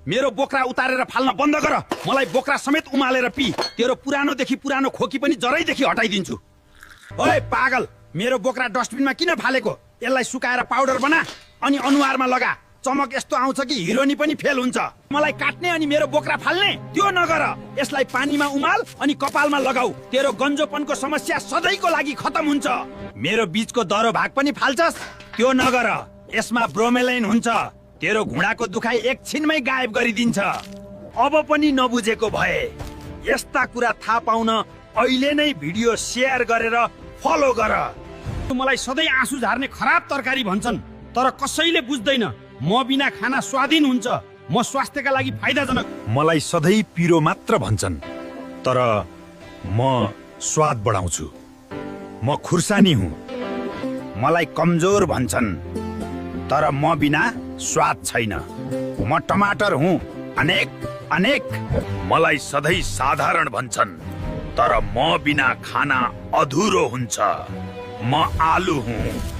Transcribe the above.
मेरो बोक्रा उतारेर फाल्न बन्द गर। मलाई बोक्रा समेत उमालेर पी। तेरो पुरानोदेखि पुरानो खोकी पनि जरैदेखि हटाइदिन्छु। ओए पागल, मेरो बोक्रा डस्टबिनमा किन फालेको? यसलाई सुकाएर पाउडर बना अनि अनुहारमा लगा। चमक यस्तो आउँछ कि हिरोनी पनि फेल हुन्छ। मलाई काट्ने अनि मेरो बोक्रा फाल्ने त्यो नगर। यसलाई पानीमा उमाल अनि कपालमा लगाऊ। तेरो गन्जोपनको समस्या सधैँको लागि खतम हुन्छ। मेरो बीचको दरो भाग पनि फाल्छस्? त्यो नगर। यसमा ब्रोमेलाइन हुन्छ। तेरो घुँडाको दुखाइ एकछिनमै गायब गरिदिन्छ। अब पनि नबुझेको भए यस्ता कुरा थाहा पाउन अहिले नै भिडियो शेयर गरेर फलो गर। मलाई सधैँ आँसु झार्ने खराब तरकारी भन्छन्, तर कसैले बुझ्दैन म बिना खाना स्वादिन हुन्छ। म स्वास्थ्यका लागि फाइदाजनक। मलाई सधैँ पिरो मात्र भन्छन्, तर म स्वाद बढाउँछु। म खुर्सानी हुँ। मलाई कमजोर भन्छन्, तर म बिना स्वाद छैन। म टमाटर हुँ, अनेक अनेक। मलाई सधैँ साधारण भन्छन्, तर म बिना खाना अधुरो हुन्छ। म आलु हुँ।